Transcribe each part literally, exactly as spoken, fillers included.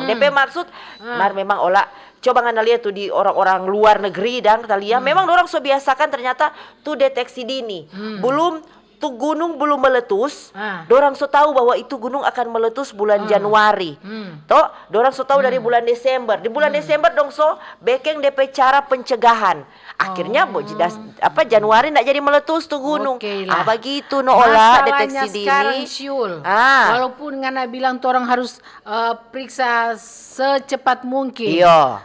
Depe maksud, mar memang ola, coba ngana lia tu di orang-orang luar negeri dang, ta lia, memang dorang so biasakan ternyata tu deteksi dini. Belum, tu gunung belum meletus, dorang so tahu bahwa itu gunung akan meletus bulan Januari. To, dorang so tahu dari bulan Desember. Di bulan Desember dong so bekeng depe cara pencegahan. Akhirnya, bo-, jedas-, apa, Januari ndak jadi meletus tu gunung. Oke lah. Ah, bagitu no ola deteksi dini. Masalahnya sekarang, Syul, walaupun ngana bilang torang harus, eh, periksa secepat mungkin. Iyo.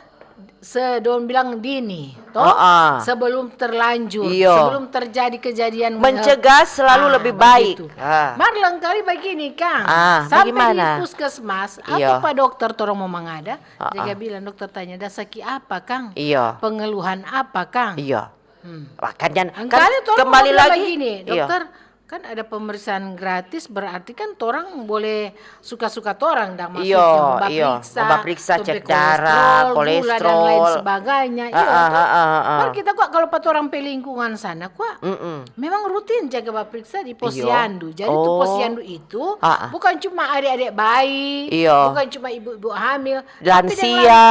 Se-, dong bilang dini, to? Heeh. Sebelum terlanjur, iyo, sebelum terjadi kejadian, eh, mencegah selalu lebih baik. Ah, begitu. Ah. Mar lengkali bagini, Kang. Ah, sampe di puskesmas atau pa dokter torang mo mangada, jaga bilang, dokter tanya, "Da saki apa, Kang? Iyo. Pengeluhan apa, Kang?" Iyo. Hmm. Makanya kan kembali lagi, bagini, iyo, dokter, kan ada pemeriksaan gratis, berarti kan torang boleh suka-suka torang dang, maksudnya, iyo, mo bapriksa, cek darah, kolesterol, gula, dan lain sebagainya. Iyo, to? Mar kita kwa kalau pa torang pe lingkungan sana kwa, memang rutin jaga bapriksa di posyandu. Jadi tu posyandu itu bukan cuma adik-adik bayi, bukan cuma ibu-ibu hamil, lansia,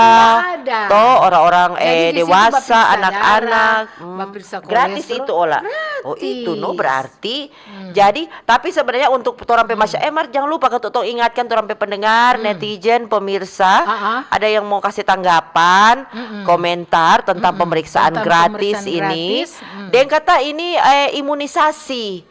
to, orang-orang, eh, dewasa, anak-anak, gratis itu ola. Oh, itu no berarti. Jadi, tapi sebenarnya untuk torang pe masya-, eh, mar, jangan lupa katu tong ingatkan torang pe pendengar, netizen, pemirsa, ada yang mau kasih tanggapan, komentar tentang pemeriksaan gratis ini. Deng kata ini, eh, imunisasi.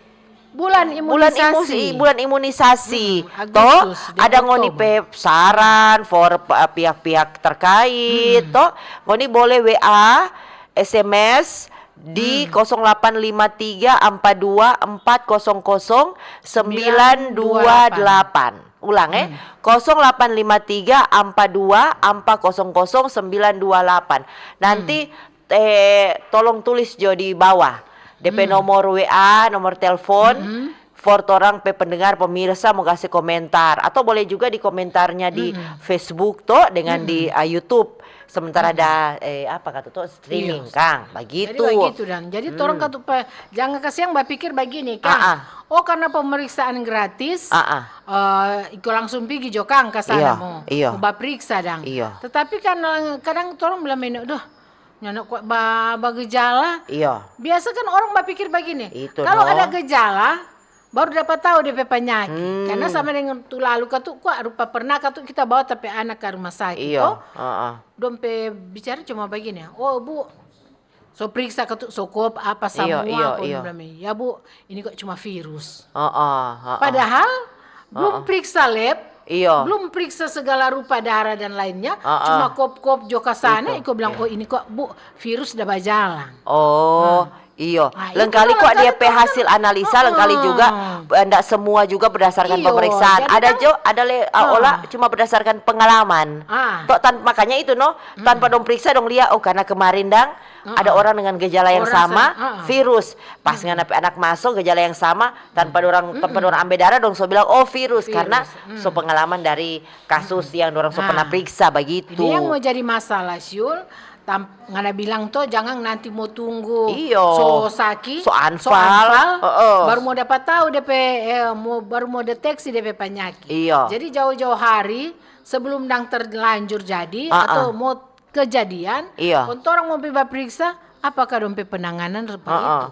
Bulan imunisasi. Bulan imunisasi. To, ada ngoni pe saran for, eh, pihak-pihak terkait, to, ngoni boleh W A, S M S di kosong delapan lima tiga ampa dua ampa kosong kosong sembilan dua delapan. Ulang, eh, kosong delapan lima tiga ampa dua ampa kosong kosong sembilan dua delapan. Nanti eh, tolong tulis jo di bawah depe nomor W A, nomor telepon, for torang pe pendengar, pemirsa mo kase komentar, atau boleh juga di komentarnya di Facebook to, dengan di, ah, YouTube. Sementara ada, eh, apa kata to, streaming, kang, bagitu. Jadi bagitu, dang. Jadi torang katu pe, jang kasiang bapikir bagini, kang. Oh, karena pemeriksaan gratis, eh, iko langsung pigi jo, kang, ka sana mo, mo bapriksa, dang. Tetapi kan, eh, kadang torang bilang, "Mene, doh, nyanda kwa ba-, bagejala." Iyo. Biasa kan orang bapikir bagini, kalo ada gejala, baru dapa tau depe panyaki. Karna sama deng tu lalu katu, kwa rupa pernah katu kita bawa ta pe anak ka rumah saki to. Dong pe bicara cuma bagini, "Oh, Bu, so priksa katu, so kop apa samua," kong bilang, "Ya, Bu, ini kwa cuma virus." Padahal blum priksa lab, blum priksa segala rupa darah dan lainnya, cuma kop-kop jo ka sana, iko bilang, "Oh, ini kwa, Bu, virus da bajalang." Oh, iyo. Lengkali kwa dia pe hasil analisa, lengkali juga, eh, ndak semua juga berdasarkan pemeriksaan. Ada jo, ada le, eh, ola cuma berdasarkan pengalaman. To, tan-, makanya itu no, tanpa dong priksa dong lia, "Oh, karena kemarin dang ada orang dengan gejala yang sama, virus." Pas ngana pe anak maso gejala yang sama, tanpa dorang, tanpa dorang ambe darah, dong so bilang, "Oh, virus," karena so pengalaman dari kasus yang dorang so pernah priksa bagitu. Ini yang mau jadi masalah, Syul. Tam-, ngana bilang to, jangan nanti mo tunggu so saki, so anfal, baru mo dapa tau depe, eh, mo, baru mo deteksi depe panyaki. Iyo. Jadi jauh-jauh hari sebelum dang terlanjur jadi atau mo kejadian, kong torang mo pi bapriksa, apakah dong pe penanganan seperti itu?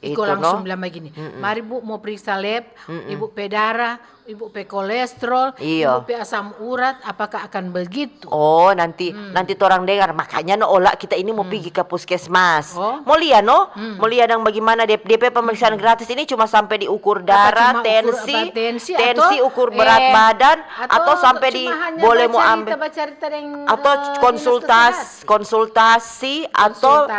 Iko langsung bilang bagini, "Mari, Bu, mo priksa lab, Ibu pe darah, Ibu pe kolesterol, Ibu pe asam urat, apakah akan begitu?" Oh, nanti, nanti torang dengar. Makanya no ola kita ini mo pigi ka puskesmas. Mo lia no? Mo lia dang bagimana de-, depe pemeriksaan gratis ini cuma sampe di ukur darah, tensi, ukur berat badan, atau sampe di boleh mo ambe, atau konsultas-, konsultasi, atau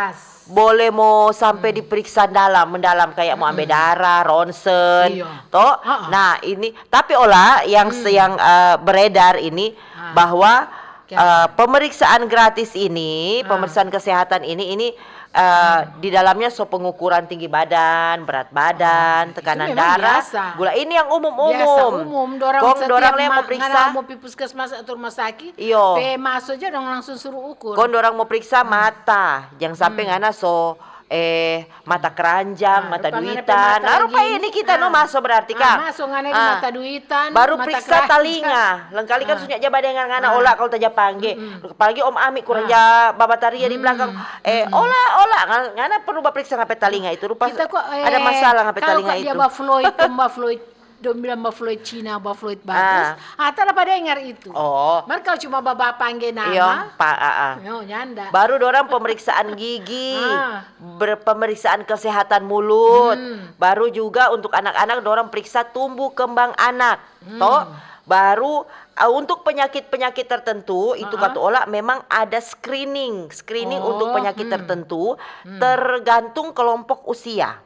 boleh mo sampe diperiksa dalam, mendalam, kayak mo ambe darah, ronsen, to. Nah, ini, tapi ola yang se-, yang, eh, beredar ini bahwa, eh, pemeriksaan gratis ini, pemeriksaan kesehatan ini, ini eh, di dalamnya so pengukuran tinggi badan, berat badan, tekanan darah, gula. Ini yang umum-umum. Kong dorang yang mo priksa, mo pi puskesmas atau rumah sakit, iyo, pe maso ja dong langsung suruh ukur. Kong dorang mo priksa mata, jang sampe ngana so, eh, mata keranjang, Ah, mata rupa ngana pe duitan. mata Nah, rupa lagi. ini kita no Ah. maso berarti, Ah, Kang. maso ngana ini Ah. mata duitan, Baru mata periksa keranjang. talinga. Lengkali kan Ah. sunya ja badengar ngana Ah. ola kalau taja pangge. Apalagi Om Ami kurang ja babataria di belakang. Eh, ola, ola. Ngana, ngana perlu baperiksa ngana pe talinga itu. Rupa Kita kok, ada eh, masalah ngana pe kalau talinga kok dia itu. ba fluid, kong ba fluid, dong bilang ba fluid Cina, ba fluid bagus. Ah, tak dapat dengar itu. Oh. Mar kalau cuma baba pangge nama, Iyo, pa, ah, ah. Yo, nyanda. Baru dorang pemeriksaan gigi, Ah. ber-, pemeriksaan kesehatan mulut. Baru juga untuk anak-anak dorang periksa tumbuh kembang anak. Toh, baru, ah, untuk penyakit-penyakit tertentu itu katu ola memang ada screening, screening untuk Oh, penyakit tertentu tergantung kelompok usia.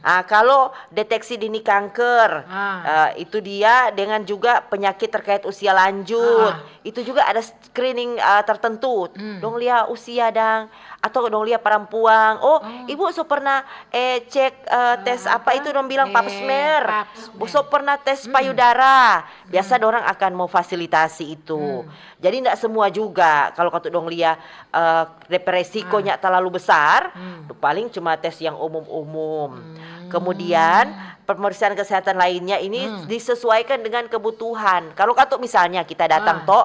Ah, kalau deteksi dini kanker, Ah. eh, itu dia dengan juga penyakit terkait usia lanjut. Ah. Itu juga ada screening, eh, tertentu. Dong lia usia dang, atau dong lia parampuang. Oh, ibu so pernah, eh, cek, eh, tes apa itu dong bilang pap smear. Pap smear. So pernah tes payudara. Biasa dorang akan mau fasilitasi itu. Jadi ndak semua juga kalau katu dong lia, eh, depe resikonya terlalu besar, paling cuma tes yang umum-umum. Kemudian pemeriksaan kesehatan lainnya ini disesuaikan dengan kebutuhan. Kalau katu misalnya kita datang to,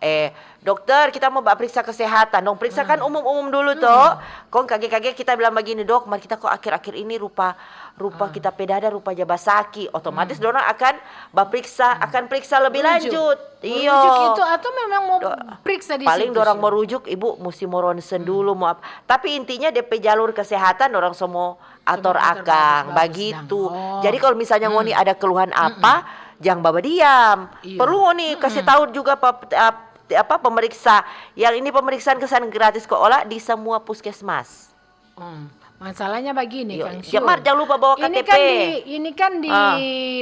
eh, dokter, kita mau ba periksa kesehatan, dong periksakan umum-umum dulu to. Kong kage-kage kita bilang begini, "Dok, mar kita kok akhir-akhir ini rupa, rupa kita pe dada rupa ja basaki." Otomatis dorang akan baperiksa, akan periksa lebih lanjut. Iyo. Merujuk itu atau memang mau periksa di Paling situ dorang sih? Mau rujuk, ibu musti mo ronsen dulu, mau apa. Tapi intinya depe jalur kesehatan dorang so mo ator Semua ator akang, bagus-bagus bagitu. dang. Oh. Jadi kalau misalnya ngoni ada keluhan apa, jang baba diam. Iyo. Perlu ngoni kasih tahu juga pa-, ap-, apa, pemeriksa. Yang ini pemeriksaan kesan gratis ko ola di semua puskesmas. Hmm. Masalahnya begini, Iyo. Kang Ja, Syul. Mar, jangan lupa bawa Ini K T P. Kan di, ini kan di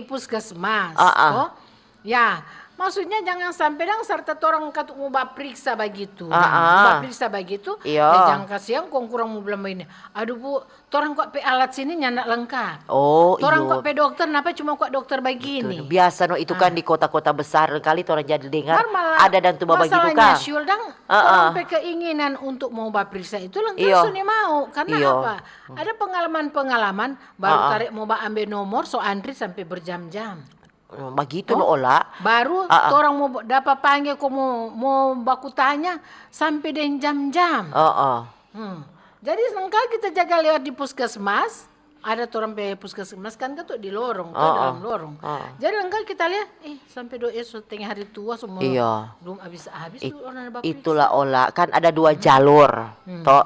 puskesmas, Ah, ah. Toh? Ya, maksudnya jangan sampai dang serta torang katu mo bapriksa bagitu. Ah, ah. Mo bapriksa bagitu, Iyo. ya jangan kasiang kong kurang mo bilang bagini. Aduh Bu, torang kok pe alat sini nyanda lengkap. Oh, Torang iyo. Kok pe dokter, napa cuma kok dokter bagini? Itu, biasa no itu kan di kota-kota besar kali torang jadi dengar Mar mala-, ada dan tu bagitu masalahnya, kan. Syul, dang, Heeh. torang pe keinginan untuk mo bapriksa itu lengkap Iyo. so ni mau. Karena Iyo. Apa? Ada pengalaman-pengalaman, baru tarik mo ba ambe nomor, so antri sampe berjam-jam. Hmm, bagitu no ola. Baru torang mo dapa pangge ko mo, mo baku tanya sampe deng jam-jam. Heeh. Hmm. Jadi, sengkali kita jaga lewat di puskesmas, ada torang pe puskesmas kan, kan tu di lorong, tu dalam lorong. Jadi, sengkali kita lia, eh, sampe do eso tengah hari tua semua Iya. Belum habis-habis tu orang ada bapriksa. Itulah ola, kan ada dua jalur, to,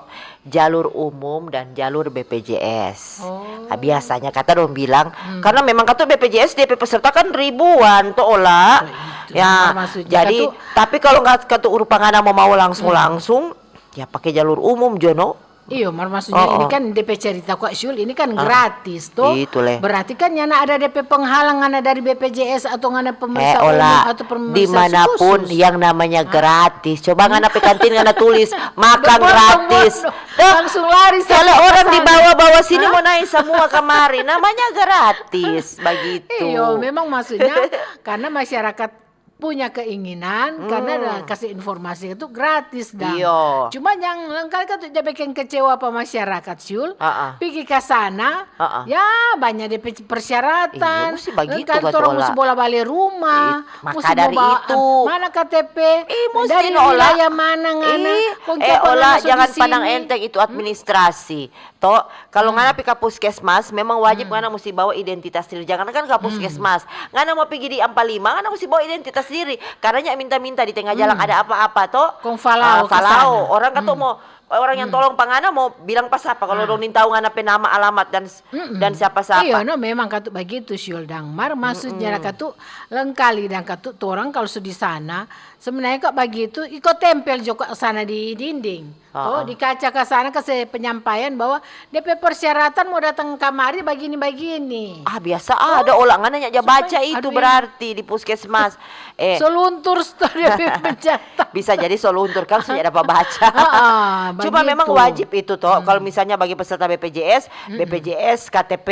jalur umum dan jalur B P J S. Oh. Nah, biasanya kata dong bilang, karena memang kata B P J S D P peserta kan ribuan, to ola. Oh, itu. Ya, Nah, maksudnya jadi, katu tapi kalau nggak kata rupa ngana mau, mau langsung-langsung, ya pakai jalur umum jo, no? Iyo, mar maksudnya ini kan depe cerita kwa Syul, ini kan gratis to. Itu le. Berarti kan nyanda ada depe penghalang ngana dari B P J S atau ngana Eh, pemeriksa ola, umum atau pemeriksa dimanapun khusus. Yang namanya gratis. Coba ngana pe kantin ngana tulis, makan Berbondong-bondong. Gratis. Tuh, Langsung lari kalau sampai orang sana. Dibawa-bawa sini mau naik semua kemari, namanya gratis, begitu. Iyo, memang maksudnya karena masyarakat punya keinginan, karena ada kasih informasi itu gratis dang. Iyo. Cuma yang lengkali kan tu dia bikin kecewa apa masyarakat, Syul. Ah, ah. Pigi ke sana, Ah, ah. Ya, banyak depe persyaratan. Iya, mesti bagitu, Lengkali kata torang ola. Mesti bola bale rumah, Ih, maka mesti mo dari bawa itu. Mana K T P, Ih, mesti dari no ola. Wilayah mana ngana, Ih, kong eh, kiapa ola, ngana so di jangan sini. Pandang enteng itu administrasi. To, kalau ngana pi ka puskesmas, memang wajib ngana mesti bawa identitas diri. Jangan kan ka puskesmas, ngana mau pigi di Ampa Lima, ngana mesti bawa identitas diri. Karena minta-minta di tengah jalan ada apa-apa, to. Kong falau Ah, ke falau. Sana. Orang katu mau, orang yang tolong pa ngana mau bilang pa sapa kalau dong ning tahu ngana pe nama, alamat dan s-, dan siapa-siapa. Iyo, no, memang katu bagitu, Syul dang. Mar maksudnya katu lengkali dang katu torang kalau su di sana, sebenarnya kok bagitu, iko tempel jo kok sana di dinding. To, di kaca ka sana kase penyampaian bahwa depe persyaratan mau datang kamari bagini-bagini. Ah, biasa ada ola, ngana nya ja baca itu Aduh, berarti di puskesmas. Eh, So luntur sto depe pencatat. Bisa jadi so luntur kan, so nya dapa baca. Ah, Cuma begitu. Memang wajib itu to. Kalau misalnya bagi peserta B P J S, B P J S, K T P.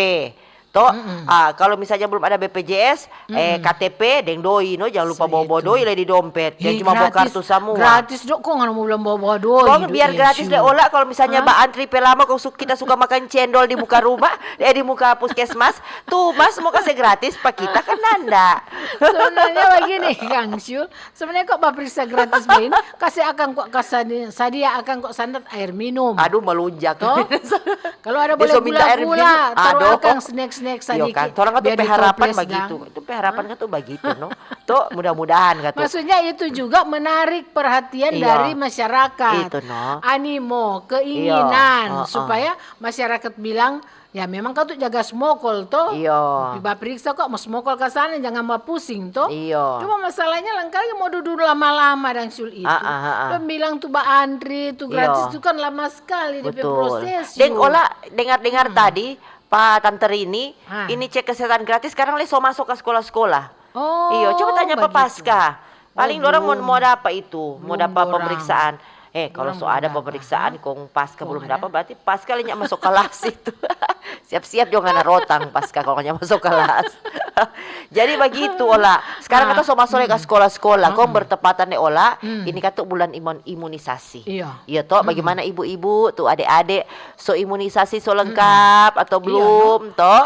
To, ah, kalau misalnya belum ada B P J S, eh, K T P deng doi, no, jangan lupa bawa-bawa doi le di dompet. Jangan cuma bawa kartu samua. Gratis dong, kong ngana mo bilang bawa-bawa doi. Kong biar gratis le, Ola, kalau misalnya ba antri pe lama, kong kita suka makan cendol di muka rumah, eh, di muka puskesmas, tu mas mo kase gratis pa kita, kan nanda. Sebenarnya begini, Kang Syul, sebenarnya kok ba periksa gratis begini, kase akang kok, sadia akang kok sandat air minum. Aduh, malunjak. To? Kalau ada boleh gula-gula, taru akang snack-snack sadiki. Iyo kan, torang katu pe harapan bagitu. Itu pe harapan katu bagitu, no. To, mudah-mudahan katu. Maksudnya itu juga menarik perhatian dari masyarakat. Itu, no. Animo, keinginan, supaya masyarakat bilang, ya memang katu jaga smokol to. Iyo. Tapi baperiksa kok mo smokol ka sana, jangan bapusing to. Iyo. Cuma masalahnya langkali mo dudu lama-lama dang Syul itu. Dong bilang tu ba antri, tu gratis tu kan lama skali depe proses. Deng Ola dengar-dengar tadi, pa Tante Rini, ini cek kesehatan gratis skarang le so maso ka skola-skola. Oh, iyo, coba tanya pa Paska. Paling dorang mo, mo dapa itu, mo dapa pemeriksaan. Eh, kalau so ada pemeriksaan kong Paska belum dapa, berarti Paska le nya maso kelas itu. Siap-siap jo ngana rotang Paska kalau nya maso kelas. Jadi bagitu, Ola. Skarang kata so maso le ka skola-skola, kong bertepatan le, Ola, ini katu bulan imun-, imunisasi. Iya to, bagaimana ibu-ibu tu, ade-ade, so imunisasi so lengkap atau belum to?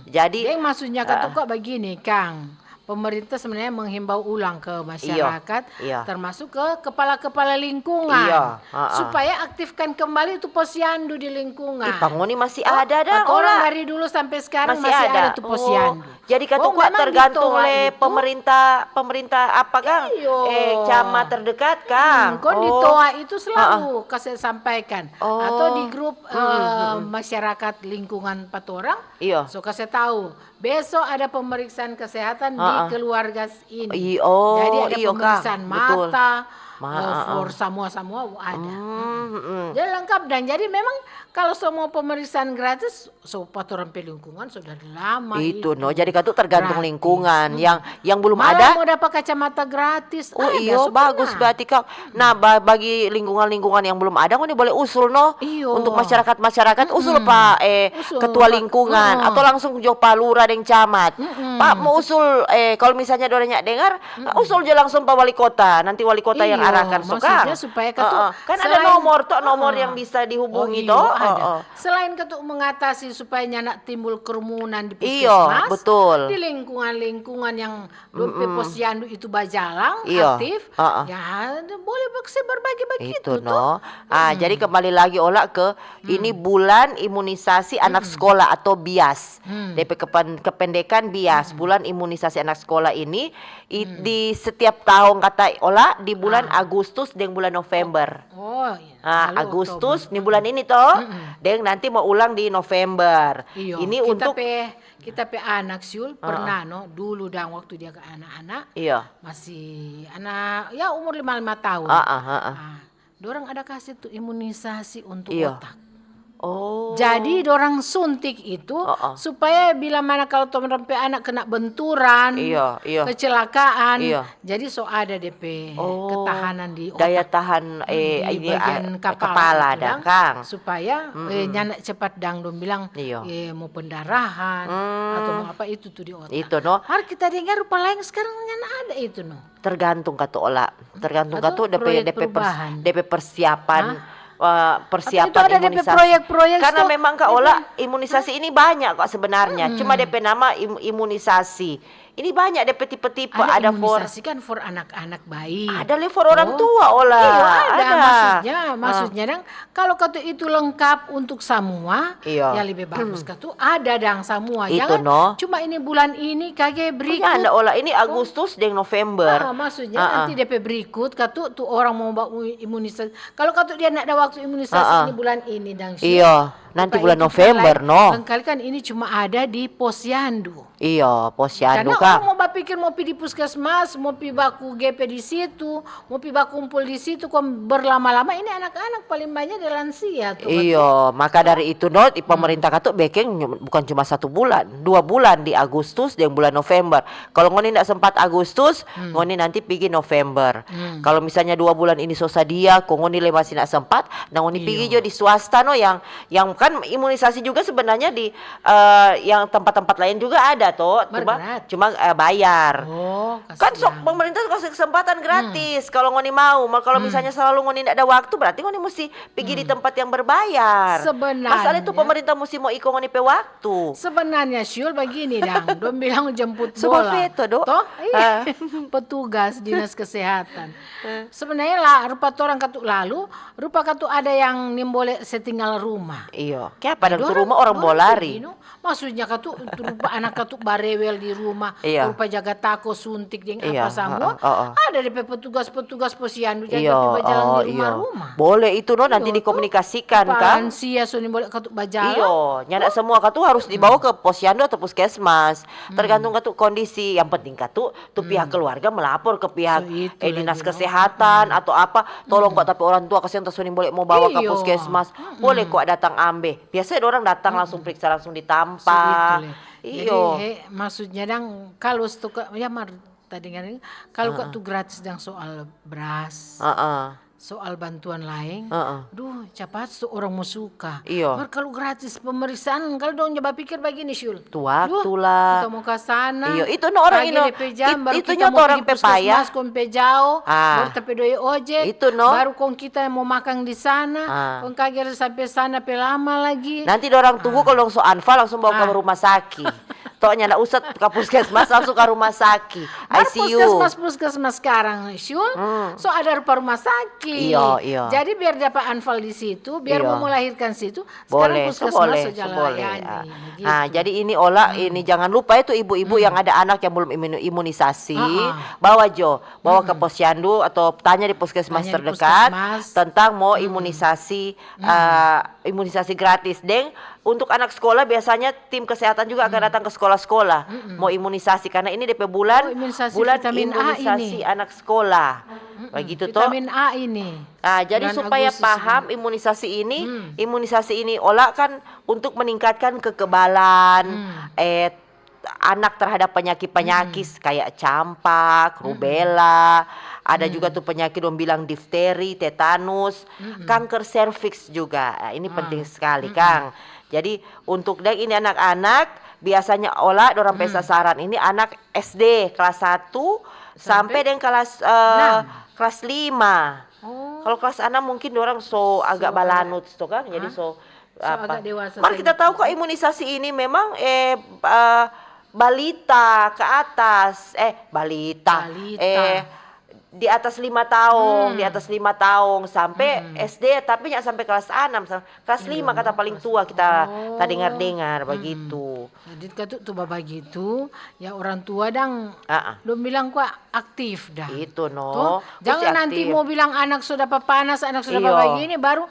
Jadi, maksudnya katu kok begini, Kang. Pemerintah sebenarnya menghimbau ulang ke masyarakat, termasuk ke kepala-kepala lingkungan, supaya aktifkan kembali tu posyandu di lingkungan. Ih, pa ngoni masih ada dang, Ola. Orang dari dulu sampai sekarang masih ada tu posyandu. Jadi katu kua tergantung le pemerintah, pemerintah apa kang? Eh, camat terdekat kang. Kong di toa itu selalu kase sampaikan atau di grup eh, masyarakat lingkungan pa torang, so kase tau. Beso ada pemeriksaan kesehatan di keluarga ini. Jadi ada pemeriksaan mata, eh, for samua-samua ada. Jadi lengkap dan jadi memang kalau semua pemeriksaan gratis, so pa torang pe lingkungan so dari lama itu. Itu no, jadi katu tergantung lingkungan. Yang, yang belum ada. Malah mo dapa kacamata gratis. Oh iyo, bagus berarti kang. Nah, bagi lingkungan-lingkungan yang belum ada, ngoni boleh usul no. Iyo. Untuk masyarakat-masyarakat, usul pa, eh, ketua lingkungan. Atau langsung jo pa lura deng camat. Pa, mo usul, eh, kalau misalnya dorang nya dengar, usul jo langsung pa wali kota. Nanti wali kota yang arahkan, so kang. Maksudnya supaya katu. Kan ada nomor to, nomor yang bisa dihubungi to. Selain katu mengatasi supaya nyanda timbul kerumunan di puskesmas, di lingkungan-lingkungan yang dong pe posyandu itu bajalang, aktif, ya boleh bakse berbagi bagitu to. Itu no. Ah, jadi kembali lagi Ola ke ini bulan imunisasi anak sekolah atau bias. Depe kepen-, kependekan bias, bulan imunisasi anak sekolah ini di setiap tahun kata Ola di bulan Agustus deng bulan November. Oh iya. Ah, Agustus ni bulan ini to, deng nanti mo ulang di November. Iyo, ini untuk pe, kita pe anak Syul pernah no, dulu dang waktu dia ke anak-anak, masih anak ya umur lima lima tahun. Ah, dorang ada kase tu imunisasi untuk otak. Oh. Jadi dorang suntik itu supaya bila mana kalau torang pe anak kena benturan, kecelakaan, jadi so ada depe ketahanan di otak. Daya tahan, eh, di bagian kepala ada kang. Supaya eh, nyanda cepat dang dong bilang eh, mo pendarahan atau mo apa itu tu di otak. Itu no. Har kita dengar rupa laeng skarang nyanda ada itu no. Tergantung katu Ola, tergantung katu depe, depe persiapan, persiapan imunisasi. Karena memang kak Ola, imunisasi ini banyak kok sebenarnya. Cuma depe nama imunisasi. Ini banyak depe tipe-tipe. Ada for imunisasi kan for anak-anak bayi. Ada le for orang tua Ola. Iya ada. Maksudnya, maksudnya dang Kalo katu itu lengkap untuk samua, ya lebe bagus katu ada dang samua. Jangan cuma ini bulan ini kage berikut. Nyanda Ola, ini Agustus deng November. Maksudnya nanti depe berikut katu tu orang mo ba imunisasi. Kalo katu dia nda ada waktu imunisasi ini bulan ini dang. Iyo, nanti bulan November no. Lengkali kan ini cuma ada di posyandu. Iyo, posyandu ka. Karna orang mo bapikir mo pi di puskesmas, mo pi baku GP di situ, mo pi bakumpul di situ, kong berlama-lama ini anak-anak paling banya de lansia tu. Iyo, maka dari itu no, pemerintah katu bekeng bukan cuma satu bulan, dua bulan di Agustus deng bulan November. Kalo ngoni nda sempat Agustus, ngoni nanti pigi November. Kalo misalnya dua bulan ini so sadia, kong ngoni le masih nda sempat, nah ngoni pigi jo di swasta no yang, yang Kan imunisasi juga sebenarnya di, eh, yang tempat-tempat lain juga ada toh, cuma, cuma, eh, bayar. Oh, Kan sok kasihan. Pemerintah kasih kesempatan gratis kalau ngoni mau. Mal kalau misalnya selalu ngoni ndak ada waktu, berarti ngoni mesti pergi di tempat yang berbayar. Sebenarnya Masalah itu pemerintah mesti mau iko ngoni pe waktu. Sebenarnya Syul begini dang, dong bilang jemput Semua bola. Veto, do. Toh? Iya. Petugas dinas kesehatan. Sebenarnya lah rupa torang katu lalu, rupa katu ada yang nimbole setinggal rumah. Iyo, kiapa dang tu Dorang- rumah orang dorang bawa lari. Begini, maksudnya katu rupa anak katu barewel di rumah, Iya. Rupa jaga tako, suntik deng Iya, apa samua. heeh, heeh. Ada depe petugas-petugas posyandu jaga Iyo, bajalang oh, di iyo. rumah-rumah. Boleh itu no nanti Iyo, toh. dikomunikasikan Rupa kan. Lansia so nimbole katu bajalang. Iyo, nyanda semua katu harus dibawa ke posyandu atau puskesmas. Tergantung katu kondisi. Yang penting katu tu pihak keluarga melapor ke pihak So, itu eh, dinas lagi, no. kesehatan atau apa. Tolong kok tapi orang tua kasihan ta so nimbole mo bawa ke Iyo. puskesmas. Boleh kok datang ambe. Biasanya orang datang langsung periksa langsung di tampa. Jadi, Iyo. he, maksudnya dang kalau stok ya mar tadi kan kalau kok tu gratis dang soal beras, Heeh. soal bantuan lain, Heeh. duh capat tu orang mo suka. Iyo. Mar kalau gratis pemeriksaan, kalau dong ja bapikir bagini Syul. Tu waktu Duh, lah. Kita mo ka sana. Iyo, itu no orang Pagi ino, depe jam, it- baru itu kita nyo mo tu orang pigi pe paya. Puskesmas, kong pe jao, Ah. Baru tapi doi ojek. Itu no. Baru kong kita mo makang di sana. Ah. Kong kage sampe sana pe lama lagi. Nanti dorang tunggu kalau dong so anfal langsung bawa ke Ah. rumah sakit. Toh nyanda usah ke puskesmas, langsung ke rumah sakit. Mar I C U. Puskesmas, puskesmas sekarang, Syul, so ada rupa rumah sakit. Iyo, iyo. Jadi biar dapat anfal di situ, biar Iyo. Mau melahirkan situ, sekarang Boleh, puskesmas boleh, so jalan boleh. layani, Ah. begitu. Nah, jadi ini Ola, ini jangan lupa itu ibu-ibu yang ada anak yang belum imun- imunisasi, Ah, ah. bawa jo, bawa ke posyandu atau tanya di puskesmas Tanya di terdekat puskesmas. Tentang mau imunisasi, eh, imunisasi gratis. Deng, untuk anak sekolah biasanya tim kesehatan juga akan datang ke sekolah-sekolah mau imunisasi karena ini depe bulan, Oh, imunisasi bulan vitamin A imunisasi ini. Anak sekolah. Begitu toh. Vitamin A ini. Ah, jadi Bulan supaya Agustus paham ini. Imunisasi ini, imunisasi ini Ola kan untuk meningkatkan kekebalan eh anak terhadap penyakit-penyakit kayak campak, rubella, ada juga tuh penyakit dong bilang difteri, tetanus, kanker serviks juga. Ah, ini penting sekali, Kang. Jadi untuk deng ini anak-anak biasanya Ola dorang pe sasaran ini anak S D kelas satu sampai deng kelas eh, kelas lima. Oh. Kalau kelas enam mungkin dorang so agak balanut tuh, Kang. Jadi so, apa? Agak dewasa Mar kita tahu kok imunisasi ini memang eh, eh, balita ke atas, eh balita, Balita. eh di atas lima tahun, di atas lima tahun sampai S D, tapi nggak sampai kelas enam, sam- kelas lima kata paling tua kita tak dengar-dengar begitu. Jadi katu tu bagitu, ya orang tua dang Ah, ah. dong bilang kwa aktif dah. Itu no. Toh, Mesti jangan nanti aktif. Mau bilang anak sudah papanas, anak sudah Iyo. Begini, baru,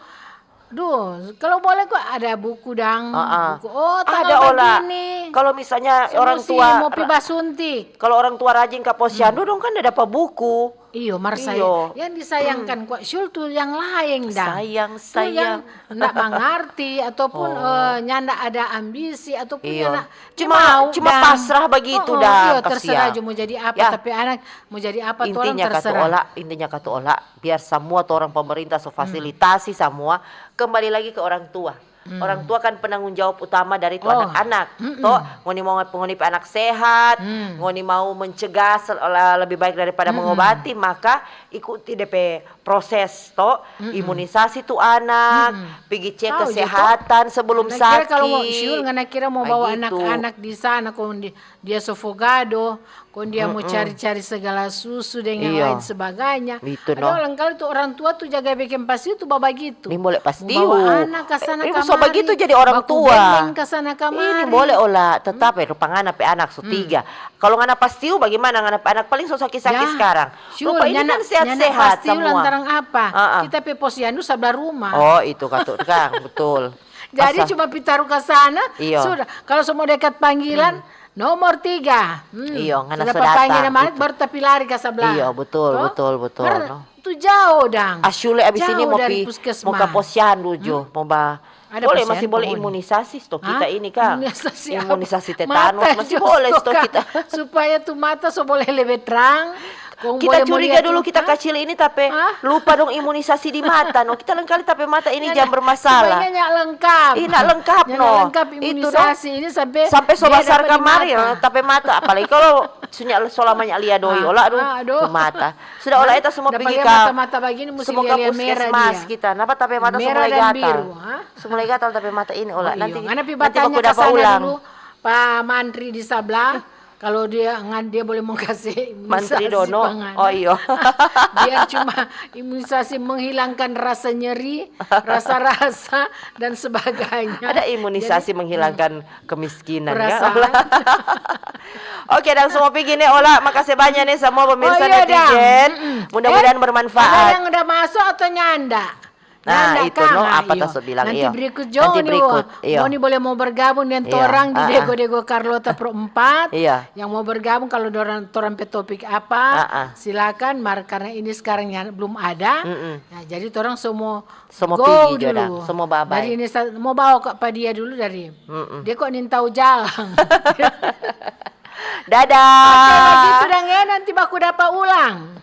duh, kalau boleh kok ada buku dang, Ah, ah. buku. Oh, tanggal Ada Ola. Begini. Kalau misalnya orang Musti tua mau pi basuntik. Kalau orang tua rajin ke posyandu dong kan ada dapat buku. Iyo, mar Iyo. Yang disayangkan kwa Syul tu yang lain dang. Sayang, Tu yang sayang. ndak mengerti ataupun eh, nyanda ada ambisi ataupun Iyo. nyanda Cuma mau cuma dang. pasrah begitu Oh, dang, iyo, terserah kasihan. Jo mau jadi apa, Ya. Tapi anak mau jadi apa, tu orang Intinya kata terserah. Ola, intinya kata Ola, biar semua tu orang pemerintah so fasilitasi semua, kembali lagi ke orang tua. Orang tua kan penanggung jawab utama dari tu Oh. Anak-anak. Toh, ngoni mau ngoni pe anak sehat, ngoni mau mencegah sel- lebih baik daripada mengobati, maka ikuti depe proses toh, imunisasi tu anak, pigi cek Tahu je, kesehatan sebelum Ngana kira sakit. Kalau mau Syul, ngana kira mau bawa Begitu. Anak-anak di sana, kong di- dia so fogado, kong dia mau cari-cari segala susu dengan Iyo. lain sebagainya. Itu, Padahal no. Lengkali tu orang tua tu jaga bikin pasti tu babagitu. Ini boleh pasti. Mau bawa anak ke sana Ini kemari. so begitu jadi orang Baku tua. Bendeng ke sana Ini kemari. Boleh Ola, tetap ya, rupa ngana pe anak so tiga. Kalau ngana pastiu, bagaimana ngana pe anak paling so sakit-sakit Ya, sekarang? Syul, Rupa ini nyanda- kan sehat-sehat nyanda pastiu semua. Lantaran apa? Ah, ah. Kita pe posyandu sabla rumah. Oh, itu katu kang, betul. Jadi Asa- cuma pitaru ke sana, Iyo. Sudah. Kalau semua dekat panggilan, nomor tiga. Hmm. Iyo, ngana Sudah so datang, papanggilan, gitu. Baru tapi lari ke sebelah. Iyo, betul, Toh? betul, betul, Mar no. Tu jauh dang. Asyule abis ini Jauh mau dari pi, puskesmas. Mau ke posyandu jo, mau ba. Ada Boleh, posyandu masih boleh pokoknya. Imunisasi sto kita Hah? Ini kang. Imunisasi apa? Imunisasi tetanus Mata masih jo boleh sto kang. Kita. Supaya tu mata so boleh lebih terang. Kita curiga dulu kita kacil ini tape lupa dong imunisasi di mata no. Kita lengkali tape mata ini jang bermasalah. Ini nggak lengkap. Ini nggak lengkap no. Itu no. Sampai so basar kamari no, tape mata. Apalagi kalau sunya so lama nya lia doi, ola aduh, ke mata. Sudah ola eta semua pigi ka semua ka puskesmas kita. Napa tape mata so mulai gatal. So mulai gatal tape mata ini ola. Nanti nanti baku dapa ulang. Pa mantri di sabla, kalau dia ngan dia boleh mo kase imunisasi pa ngana. Oh iyo. Dia cuma imunisasi menghilangkan rasa nyeri, rasa-rasa dan sebagainya. Ada imunisasi menghilangkan kemiskinan ya. Oke, dang semua pigi ne ola, makase banya ne samua pemirsa netizen. Mudah-mudahan bermanfaat. Ada yang udah masuk atau nyanda? Nah, itu no apa ta so bilang. Nanti berikut jo ni, ngoni boleh mo bergabung deng torang di Dego-Dego Carlota Pro empat. Yang mo bergabung, kalau dorang, torang pe topik apa, silakan. Mar karna ini skarang yang belum ada, nah, jadi torang so mo go dulu. So mo bawa ka pa dia dulu dari dia kok nintau jalang. Dadah. Oke, bagitu dang e, nanti baku dapa ulang.